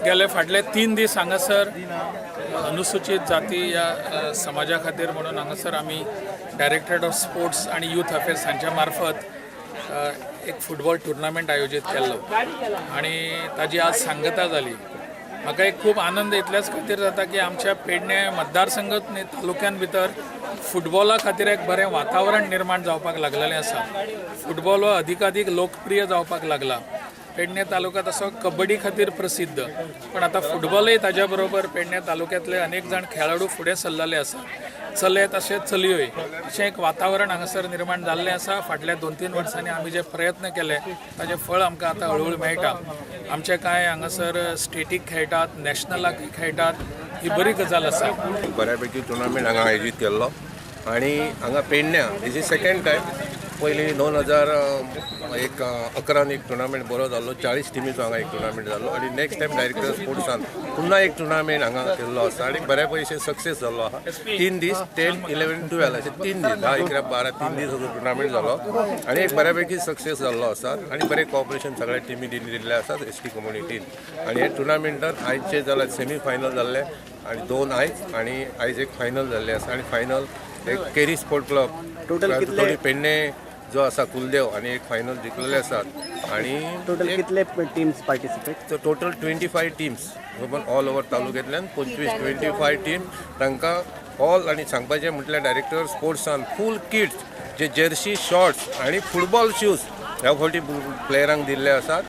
गेले फाटले 3 दीस हांगासर अनुसूचित जाती ह्या समाजा खातीर म्हणून हांगासर आमी डायरेक्टरेट ऑफ स्पोर्ट्स आनी यूथ अफेर्स हांच्या मार्फत एक फुटबॉल टुर्नामेंट आयोजीत केल्लो आनी ताजी आज सांगता जाली. म्हाका एक खूब आनंद इतल्याच खातीर जाता की आमच्या पेडणे मतदारसंघात न्ही तालुक्यान भितर फुटबॉला खातीर एक बरें वातावरण निर्माण जावपाक लागलेलें आसा. फुटबॉल हो अधिकाधीक लोकप्रिय जावपाक लागला. पेडणे तालुका तसो कबड्डी खातीर प्रसिद्ध, पण आतां फुटबॉलय ताज्या बरोबर पेडणे तालुक्यांतले अनेक जाण खेळाडू फुडें सरलेले आसा, चले तशेंच चलयोय. अशें एक वातावरण हांगासर निर्माण जाल्लें आसा. फाटल्या 2-3 वर्सांनी आमी जे प्रयत्न केले ताजें फळ आमकां आतां हळुहळू मेळटा. आमचे कांय हांगासर स्टेटीक खेळटात, नॅशनलाक खेळटात, ही बरी गजाल आसा. बऱ्यापैकी टुर्नामेंट हांगा आयोजीत केल्लो आनी हांगा पेडण्या this is second time. पयलीं 2011 एक टुर्नामेंट बरो जाल्लो, 40 टिमीचो हांगा एक टुर्नामेंट जाल्लो आनी नेक्स्ट टायम डायरेक्टर स्पोर्ट्सान पुन्हा एक टुर्नामेंट हांगा केल्लो आसा आनी बऱ्या पैशे सक्सेस जाल्लो आहा. 3 दीस 10, 11, 12 अशे 3 दीस 10, 11, 12 3 दीस असो टुर्नामेंट जालो आनी एक बऱ्यापैकी सक्सेस जाल्लो आसा आनी बरें कॉपरेशन सगळ्या टिमी दिल्लें आसा एस टी कम्युनिटीन. आनी हे टुर्नामेंटान आयचे जाल्यार सेमी फायनल जाल्ले आनी 2 आयज आनी आयज एक फायनल जाल्ले आसा आनी फायनल एक केरी स्पोर्ट क्लब टोटल कितले? पेडणे जो आसा कुलदेव आनी एक फायनल जिखलेले आसात. आनी टोटल कितले teams participate? Total 25 teams all over तालुक्यांतल्यान 25 25 team तांकां ऑल. आनी सांगपाचें म्हटल्यार डायरेक्टर स्पोर्ट्सान फूल किट्स जे जर्सी, शॉर्ट्स आनी फुटबॉल शूज ह्या फावटी प्लेयरांक दिल्ले आसात.